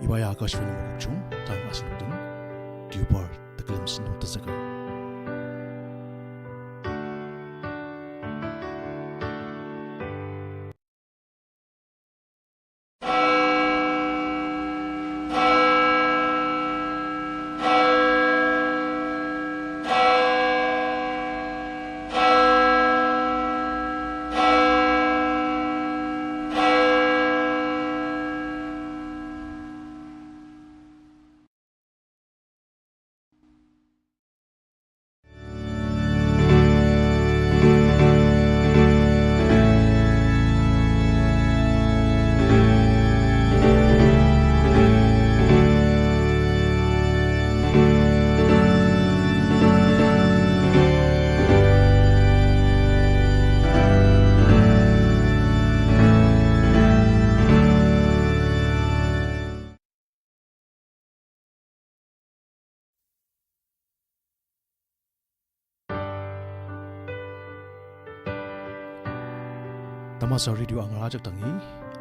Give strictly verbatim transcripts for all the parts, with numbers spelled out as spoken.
Iba ya Akashvani Mokokchung, tang asenok den Deobar tekülem sentong tenzüker. Tamasa radio angar ajak dangi,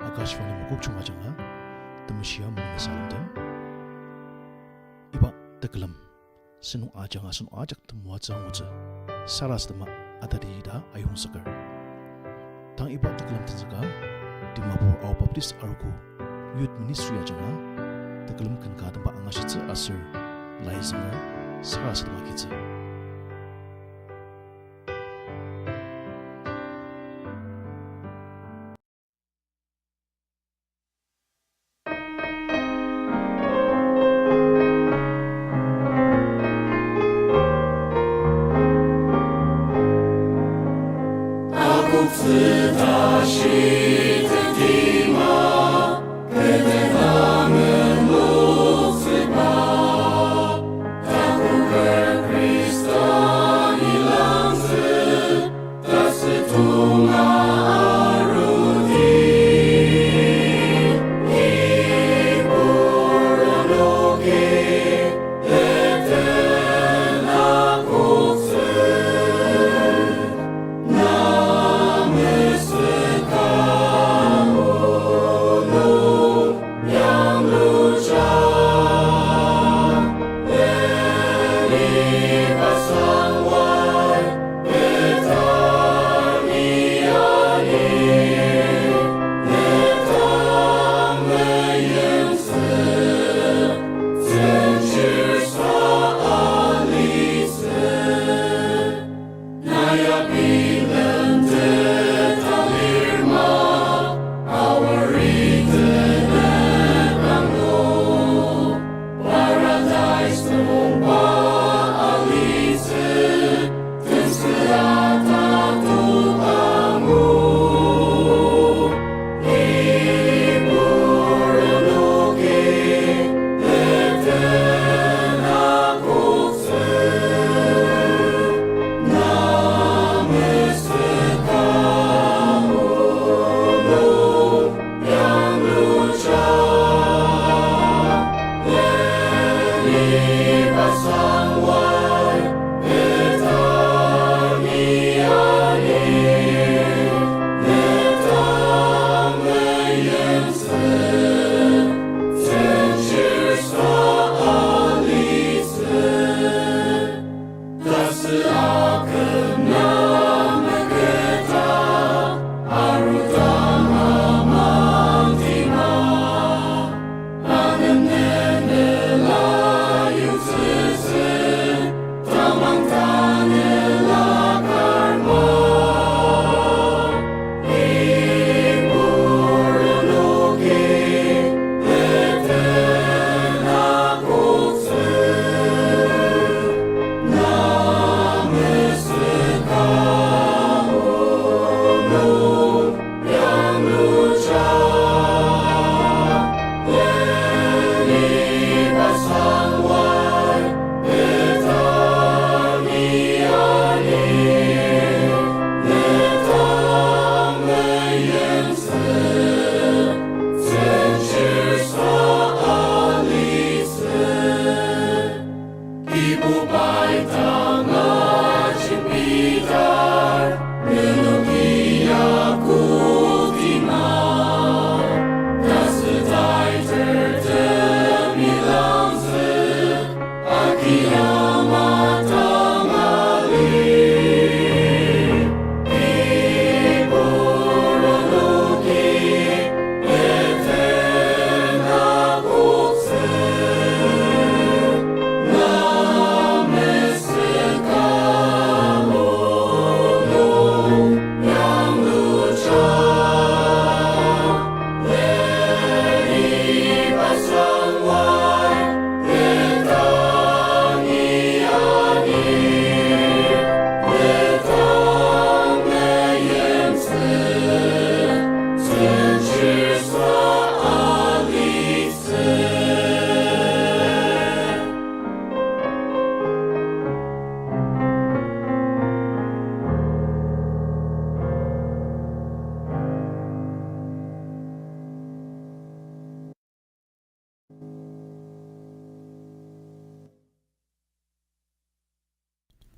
Akashvani Mokokchung ajanga, temeshia mungsa lemtem. Iba tekülem sentong ajanga asenok ajak temoatsü angutsü, sarasadema atadi ta ayongzüker. Tang iba tekülem tenzüka, Dimapur Ao Baptist Arogo Youth Ministry ajanga, tekülem ken ka temba angashitsü aser, lai zünger, sarasadema agitsü.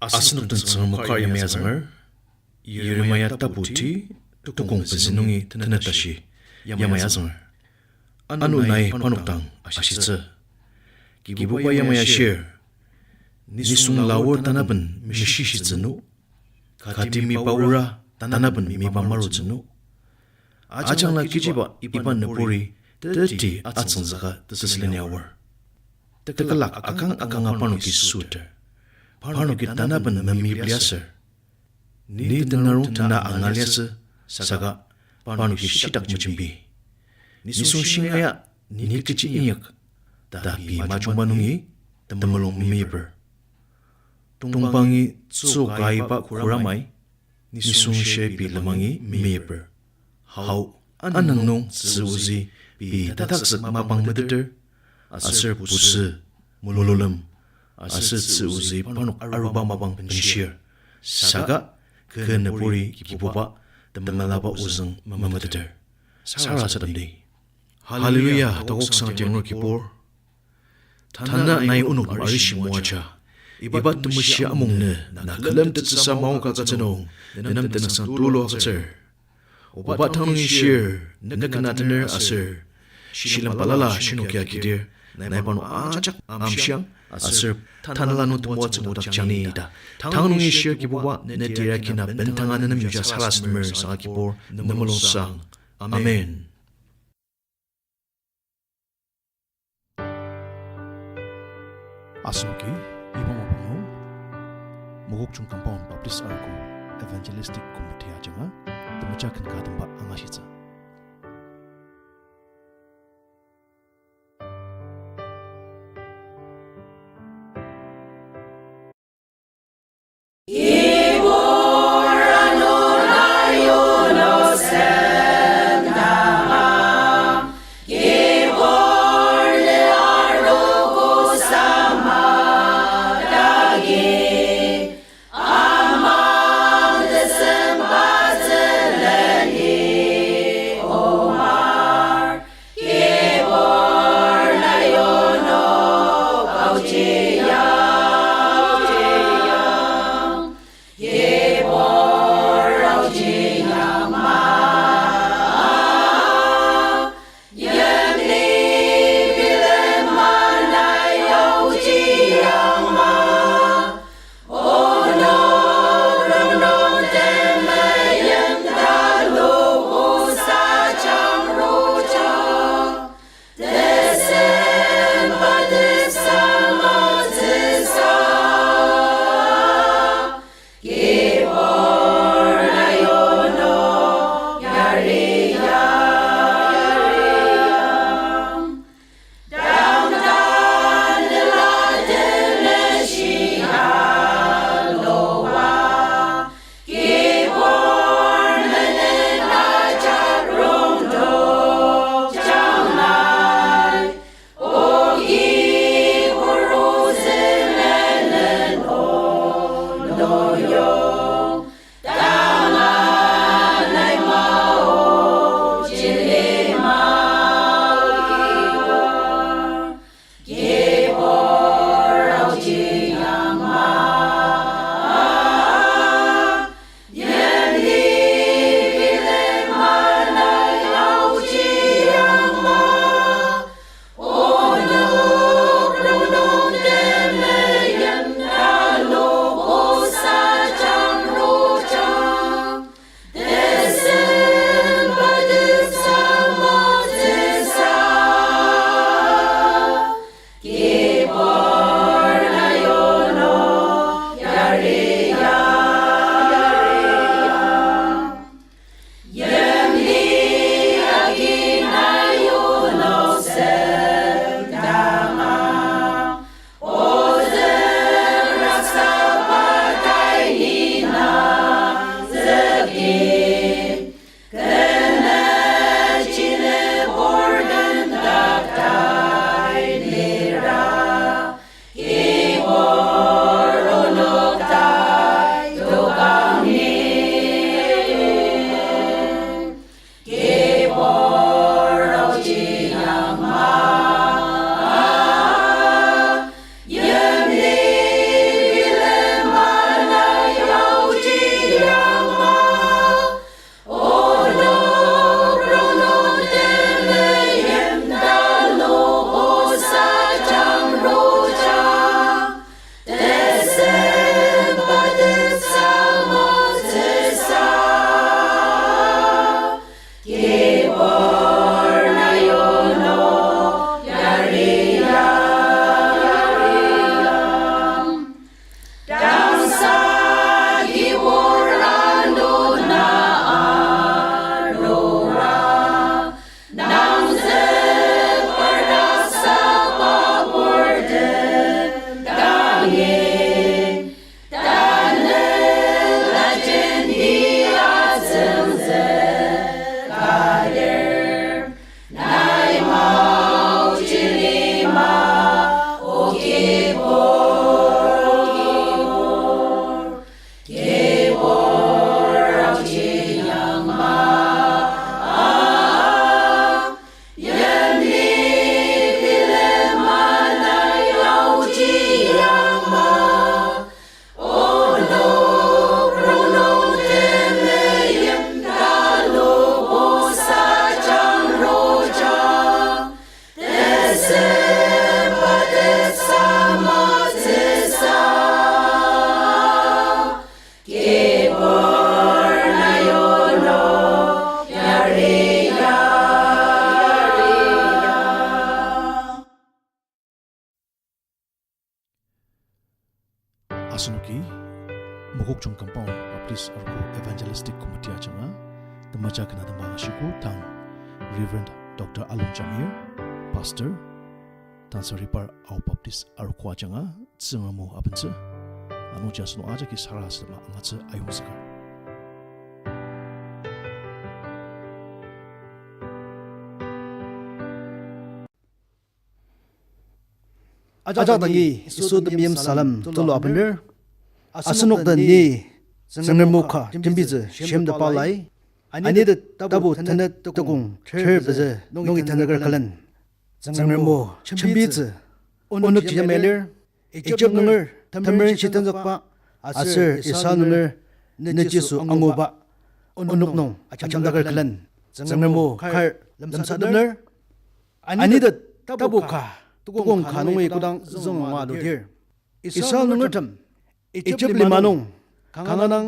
Asenok den Tsüngrem o kar yamai azünger, Yeremia tapu ti, tukong pezü nungi tenet tashi, yamai azünger. Ano nai parnok dang ashitsü. Kibuba yamai ashir, nisung laor tanaben meshishitsü no, kati miba ora tanaben miba marutsü no. Ajangla kechiba iba nüburi teti atsüngzüka tesülen aor. Tekolak akang akanga parnoki süter. Parnoki tanaben memibli aser. Ni tenarong tena angaliasü, saka parnoki shitak mejembi. Nisung shingaia ni kechi inyak ta pei majungba nungi temulung memeper. Tongpangi tsüoka iba kuramai, nisung shia pei lemangi memeper. Hau, anang nung tzü ozü pei tatakzük mapang meteter, aser pusü, mulolem, aser tzü ozü parnok aruba mapang benshir. Saka, kü nüburi Kibuba temelaba ozüng memeteter. Sarasademdi. Hallelujah, takoksang tiangnur Kibur. Tanü nai onok arishi moaja. Iba temeshi amung nü, na külemtettsüsa maongka agütsü nung, nenem tenüngsang tulu agütsür. Oba tang nungi shir, ne kena tener aser, shilem balala shinoki akidir, nai parnok ajak amshiang, aser tanela nung temoatsü ngudakjang ni ta. Tang nungi shir Kibuba, ne tira kina bendanga nenem yuja sarasademer sanga Kibur, ne mulungsang. Amen. Asenoki, iba mapang nung, Mokokchung Compound Baptist Arogo Evangelistic Committee ajanga, temeja ken ka temba angashitsü. Asenoki Mokokchung Compound Baptist Arogo Evangelistic Committee ajanga, temeja kena temba ashiko tang Reverend Doctor Along Jamir, Pastor, Tansaripar Ao Baptist Arogo ajanga, Tsüngrem o abentsü, anungji asenok ajaki sarasadema angatsü ayongzüker. Ajak dangi Yisu temeim salem tulu abener. Asenok den ni Tsüngrem o ka jembitsü shimtepba lai. Anitet tapu tenet tukong ter pezü nungi tendaker külen. Tsüngrem o jembitsü onok ji yamai lir. Ijip nunger temerenshi tenzükba aser Israel nunger ne Yisu anguba onok nung ajemdaker külen Tsüngrem o kar lemsatemer. Anitet tapu ka tukong ka nungi kodang zünga aludir, Israel nungertem Ijip lima nung kanga dang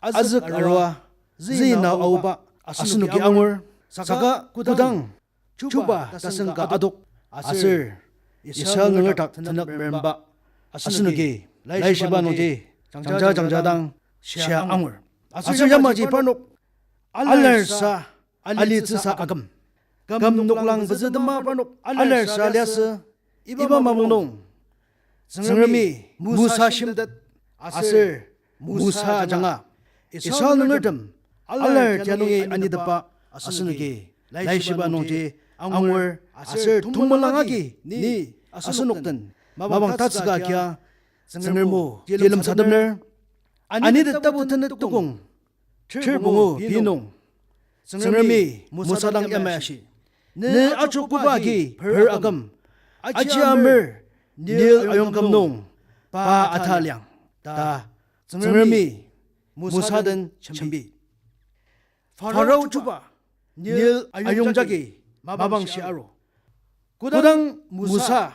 azük arua züina aoba asenoki angur, saka kodang chuba tasen ka adok aser Israel nunger dak tenük meremba asenoki laishiba nungji jangja jangja dang shia angur. Aser yamaji parnok alarsa alitsüsa aküm, küm noklang pezü tema parnok alarsa liasü. Iba mapang nung Tsüngremi Musa shimtet aser Musa ajanga Israel nungertem alar tia nungi anitepba asenoki laishiba nungji angur aser tongmelang agi ni asenok den mapang tatsüka kia Tsüngrem o ji lemsatemer. Anitet tapu tenet tukong ter pungu pei nung Tsüngremi Musa dang yamai ashi, ne achokoba agi per aküm aji amer Nil ayongküm nung pa ataliang ta Tsüngremi Musa den jembi. Pharao chuba Nil ayong jagi mapang shi aru. Kodang Musa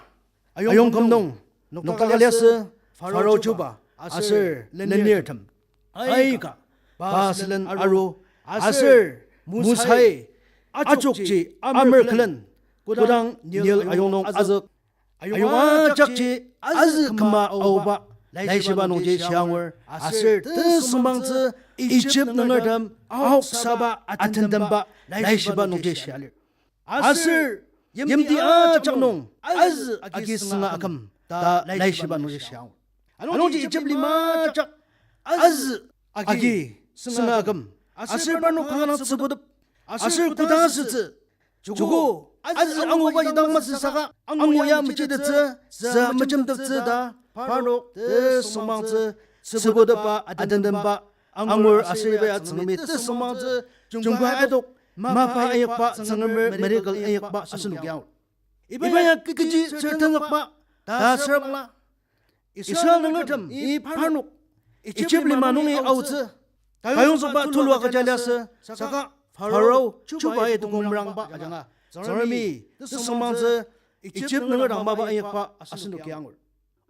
ayongküm nung nokdaka liasü Pharao chuba aser lenirtem aika pa sülen aru aser Musai achokji amer külen kodang Nil ayong nung azük ayong ajakji azü küma aoba laishiba nungji shia angur aser tesüngmangtsü Ijip nungertem aoksaba atentemba laishiba nungji shia lir. Aser yimti ajak nung azü agi sünga aküm ta laishiba nungji shia angur. Anungji Ijip lima ajak azü agi sünga aküm aser parnok kanga dang tsübutep aser kodang asütsü joko azü angubaji dang masü saka angu ya mechitettsü, sa mejemtettsü ta parnok tesüngmangtsü tsübutepba atentemba angur aser iba ya Tsüngremi tesüngmangtsü jungka adok mapa inyakba Tsüngremer miracle inyakba asenoki angur. Iba ya kechi sür tenzükba ta süra bangla Israel nungertemi parnok Ijip lima nungi aotsü tayongzükba tulu agüja liasü saka Pharao chubai tukong merangba ajanga Tsüngremi tesüngmangtsü Ijip nunger dang mapa inyakba asenoki angur.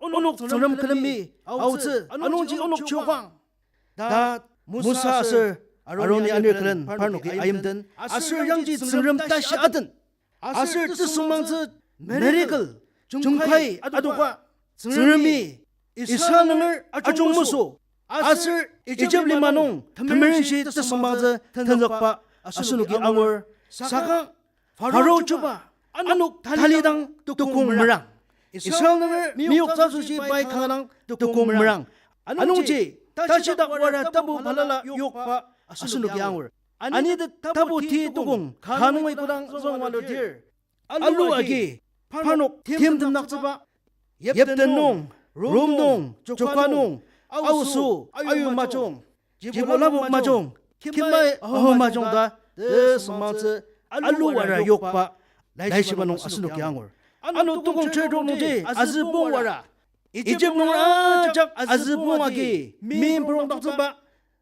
Onok Tsüngrem külemi aotsü anungji onok chokang ta Musa aser Aroni anir külen parnoki ayimten aser yangji Tsüngrem tashi aten aser tesüngmangtsü miracle jungkai adoka Tsüngremi Israel nunger ajung mesü aser Ijip lima nung temerenshi tesüngmangtsü tenzükba asenoki angur. Saka Pharao chuba onok talidang tukong merang. Israel nunger meyoktsü asoshi pai kanga dang tukong merang. Anungji tashidak wara tapu balala yokba asenoki angur. Anidi tapu ti tukong ka nungi kodang züngwa ludir alu agi parnok timtem naktsüba, Yipten nung, Rom nung, choka nung, aoso, ayu majung, jibo lapok majung, kimai aho majung ta tesüngmangtsü alu wara yokba laishiba nung asenoki angur. Ano tukong terdok nungji azübong wara Ijip nung ajak azübong agi mimprongdaktsüba,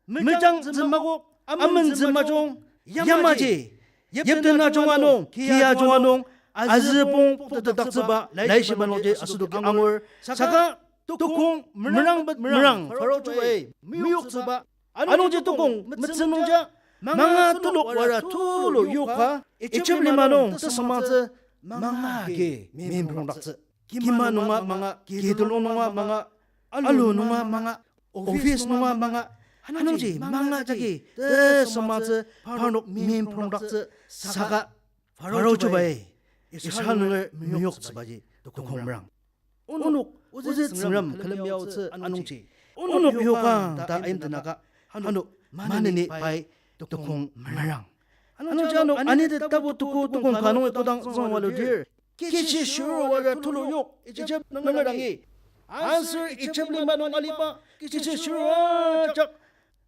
mejang zümakok, amentsü majung, yamaji Yipten ajunga nung, ki ajunga nung, azübong poktetdaktsüba laishiba nungji asenoki angur. Saka tukong merangpet merang Pharao chubai meyoktsüba, anungji tukong metsü nungja manga telok wara tulu yoka Ijip lima nung tesüngmangtsü manga agi mimprongdaktsü. Kima nunga manga, ki telung nunga manga, alu nunga manga, office nunga manga, anungji manga jagi tesüngmangtsü parnok meimprongdaktsü saka Pharo chubai Israel nunger meyoktsübaji tukong merang. Onok ozü Tsüngrem külemi aotsü anungji, onok yokang ta aimtenaka, ano maneni pai tukong merang. Anungji ano Anitet tapu tuko tukong ka nungi kodang züngwaludir, kechi shiruru waja tulu yok Egypt nunger dangi. Aser Egypt lima nung aliba kechi shiruru ajak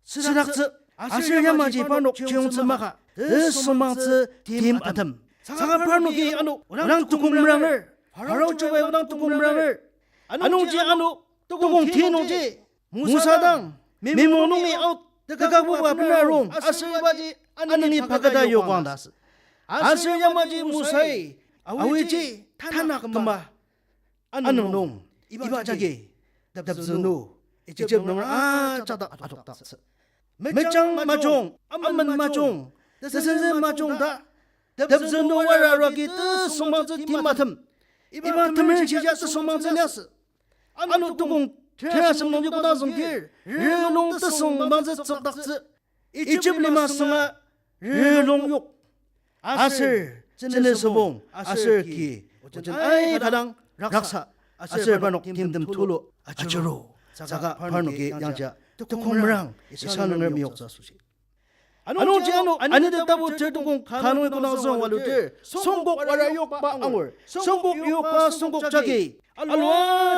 südaktsü, aser yamaji parnok chiyongtsü maka, tesüngmangtsü tim atem. Saka parnoki ano odang tukong meranger, Pharo chubai odang tukong meranger. Anungji ano tukong ti nungji Mosa dang mimong nungi out tekabuba bena rong aser ibaji aneni paketa yokwang ta asü. Aser yamaji Mosai aoji tanak küma anüng nung iba jagi tepzünu Egypt nunger ajak dak adokdaktsü. Mejang majung, amen majung, tesenzen majung ta tepzünu wara arua ki tesüngmangtsü tim atem. Iba temerenshija tesüngmangtsü liasü. Ano tukong terasem nungji kodang züngdir, rilung tesüngmangtsü tsükdaktsü. Egypt lima sünga rilung yok. Aser tsünü sübong aser ki, ojen aika dang raksa, aser parnok timtem tulu ajuru. Saka parnoki yangja tukong merang Israel nunger meyoktsü asoshi. Anungji ano Anitet tapu ter tukong ka nungi kodang züngwaludir, süngkok wara yokba angur. Süngkok yokba süngkok jagi alu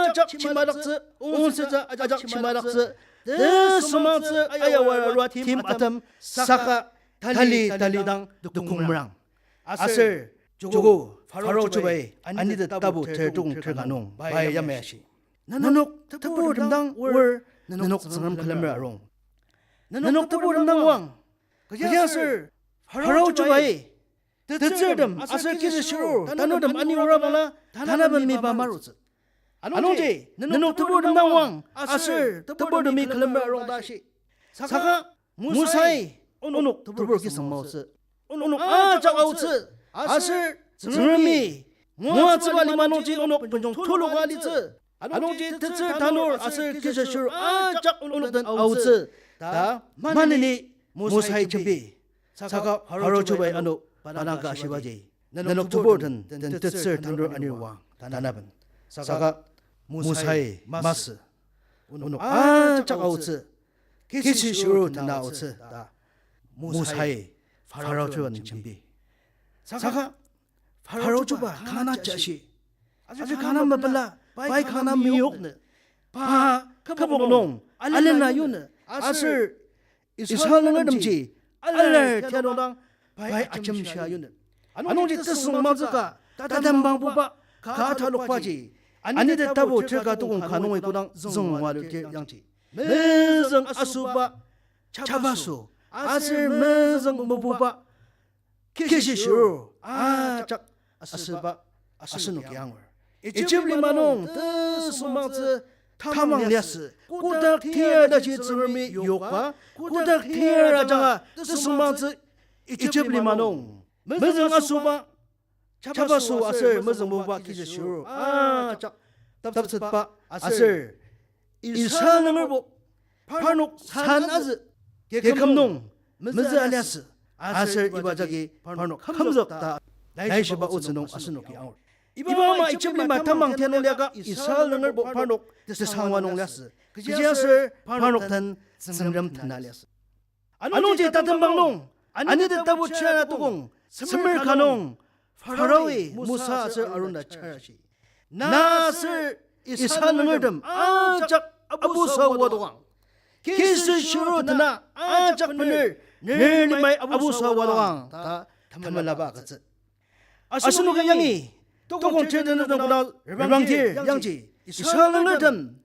ajak chimadaktsü, onsütsü ajak chimadaktsü, tesüngmangtsü aya wara arua tim atem, saka tali talidang tukong merang. Aser joko Pharo chubai Anitet tapu ter tukong ter ka nung pai yamai ashi, nenok teburtem dang oar, nenok Tsüngrem külemer arung. Nenok teburtem dang oang. Kechiaser Pharo chubai tetsürtem aser kechi shiruru tanurtem ani ora bangla tanaben miba marutsü. Anungji nenok teburtem dang oang aser teburtemi külemer arung ta shi. Saka Mosai onok tebur kisüng maotsü. Onok ajak aotsü. Aser Tsüngremi ngua tsüba lima nungji onok benjong tuluka alitsü. Anungji tetsür tanur aser kechi shiruru ajak onok den aotsü ta maneni Mosai jembi. Saka Pharo chubai ano pa dang ka shibaji, nenok tebur den, den tetsür tanur anir oang tanaben. Saka Mosai masü, onok ajak aotsü, kechi shiruru tena aotsü ta Mosai Pharo chuba nung jembi. Saka Pharo chuba kanga jashi, aser kanga mepela, pai kanga meyoknü, pa kübok nung alena yunü, aser Israel nungertemji alar tianodang pai ajemshia yunü. Anungji tesüngmangtsü ka tatembangbuba, ka atalokbaji, Anitet tapu ter ka tukong ka nungi kodang züngwaludir yangji, mezüng asüba, jabaso, aser mezüng mepuba kechi shiruru ajak asüba asenoki angur. Egypt lima nung tesüngmangtsü tamang liasü, kotak tir tashi Tsüngremi yokba, kotak tir ajanga tesüngmangtsü Egypt lima nung mezüng asüba, jabaso aser mezüng mepuba kechi shiruru ajak tepsetba aser Israel nungerbo parnok san azü keküm nung mezü aliasü, aser iba jagi parnok kümzük ta laishiba otsü nung asenoki angur. Iba ama Egypt lima tamang tia nung liaka Israel nungerbo parnok tesangwa nung liasü, kechiaser parnok den Tsüngrem tena liasü. Anungji tatembang nung, Anitet tapu chiyana tukong semer ka nung, Pharoi Mosa aser Aron ta charashi, na aser Israel nungertem ajak abusa wadokang. Kechi shiruru tena ajak bener, ner limai abusa wadokang ta temelaba agütsü. Asenoki yangi, tukong ter tenet nung kodang reprangdir yangji, Israel nungertem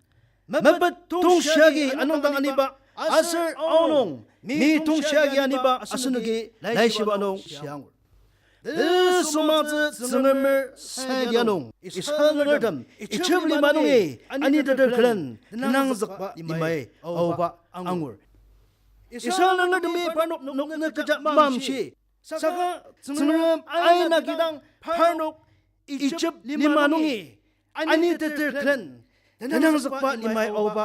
mepet tongshia agi anüngdang aniba, aser aonung mi tongshia agi aniba asenoki laishiba nung shia angur. Tesüngmangtsü Tsüngremer sadia nung Israel nungertem Egypt lima nungi aniteter külen tenangzükba limai aoba angur. Israel nungertemi parnok noknü kecha mamshi, saka Tsüngrem aina kidang parnok Egypt lima nungi aniteter külen tenangzükba limai aoba,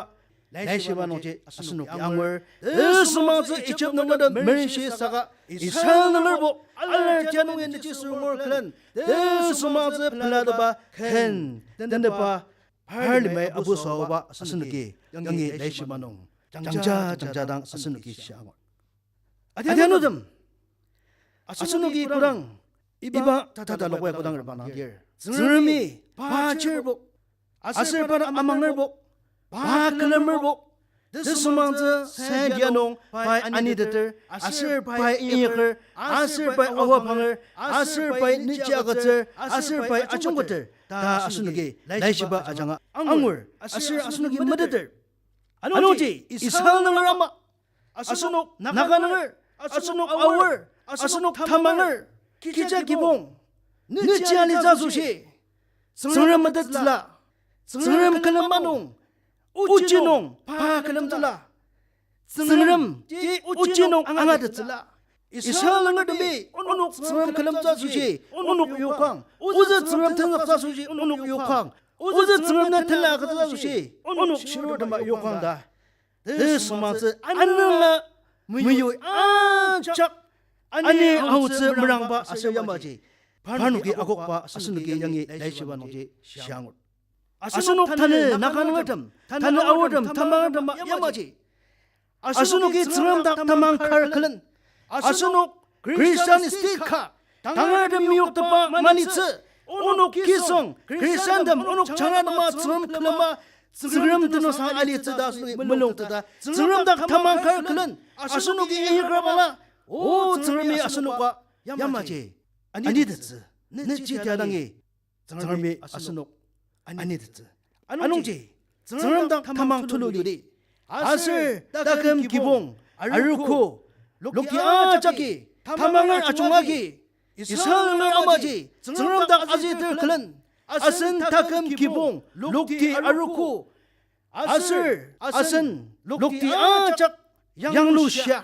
laishiba nungji asenoki angur. Tesümangtsü Egypt nungertem merenshi saka Israel nungerbo alar tia nungi nüji sürungur külen, tesümangtsü pelateba ken tentepa par limai abusaoba asenoki yangi laishiba nung jangja jangja dang asenoki shia angur. Adianutem, asenoki kodang iba tatalokba kodang reprangdir, Tsüngremi pa chirbo, aser pa amangerbo, pa külemerbo, tesümangtsü sandia nung pai aniteter, aser pai inyaker, aser pai awapanger, aser pai nüji agütsür, aser pai ajungketer ta asenoki laishiba ajanga angur, aser asenoki meteter. Anungji Israel nunger ama, asenok Naga nunger, asenok Aor, asenok tamanger, kecha kibong, nüji alitsü asoshi Tsüngrem metettsüla, Tsüngrem külema nung, ochi nung pa külemtsüla, Tsüngrem ji ochi nung angatettsüla. Israel nungertemi onok Tsüngrem külemtsü asoshi onok yokang, ozü Tsüngrem tenzüktsü asoshi onok yokang, ozü Tsüngrem na tenla agütsü asoshi onok shirurtema yokang ta. Tesümangtsü anema meyui ajak ani aotsü merangba aser yamaji parnoki akokba asenoki yangi laishiba nungji shia angur. Asenok tanü Naga nungertem, tanü Aortem, tamangertem yamaji asenoki Tsüngrem dak tamang kar külen, asenok Christian state ka tangartem meyoktepa manitsü, onok kisüng Christiantem onok jangratema Tsüngrem külema, Tsüngrem tenüngsang alitsü ta asenoki mulung teta Tsüngrem dak tamang kar külen, asenoki inyaker bangla, o Tsüngremi asenoka yamaji anitettsü, nüji tia dangi Tsüngremi asenok anitettsü. Anungji Tsüngrem dak tamang tulu yuri, aser taküm kibong, arogo, lokti ajaki, tamanger ajung agi, Israel nunger amaji Tsüngrem dak azüter külen, asen taküm kibong, lokti arogo, aser asen lokti ajak yanglushia.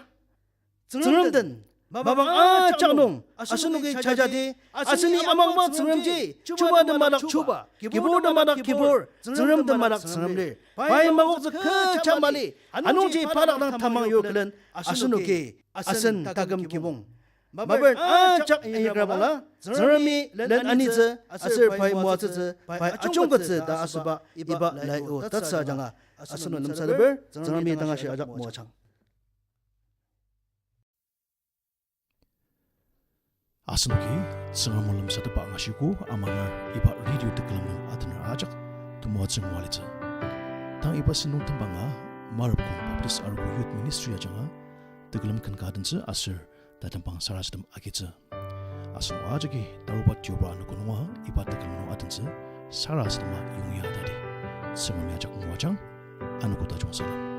Tsüngrem den mapang ajak nung asenoki jajadi, aseni amangba Tsüngremji, chuba den madak chuba, kibur den madak kibur, Tsüngrem den madak Tsüngrem lir. Pai makoktsü kecha mali, anungji pa dak dang tamang yur külen, asenoki asen taküm kibong mapang ajak inyaker bangla, Tsüngremi len anitsü, aser pai moatsütsü, pai ajungkettsü ta asüba iba lai o tatsü ajanga asenok lemsateper, Tsüngremi tangashi ajak moajang. Asenoki Tsüngrem o lemsatepba angashiogo amanger iba radio tekülem nung atener ajak temoatsü ngua litsü. Tang iba sentong tembanga Marepkong Baptist Arogo Youth Ministry ajanga tekülem ken ka adentsü aser tatembang sarasadem agitsü. Asenok ajaki taruba tioba anogo nunga iba tekülem nung adentsü sarasadema yongya tadi. Tsüngremi ajak moajang, anogo tajung salem.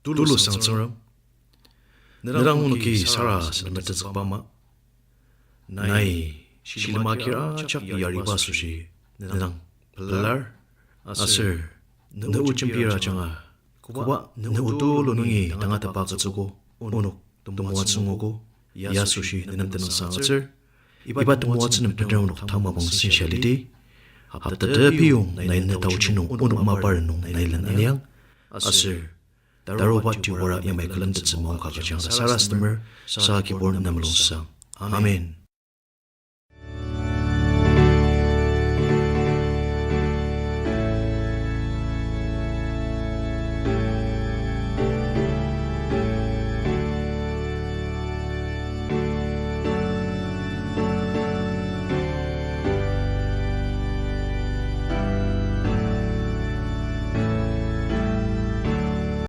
Tulu sang Tsüngrem, nedang onoki sarasadema tenzükba ama, nai shilem akir ajak yariba asoshi nedang pelar, aser ne o jembir ajanga, koba ne o tulu nungi tangatetba agütsüogo, onok temoatsü nguogo, ya asoshi nenem tenüngsang agütsür. Iba temoatsü nem bener onok tang mapang sensa lidi. Hopta tepiyong nai ne taochi nung onok maparen nung nai len aniang. Aser taruba tiwara yamai külemtettsü maongka agüjang ta sarasademer, sa Kibur nem mulungsang. Amen.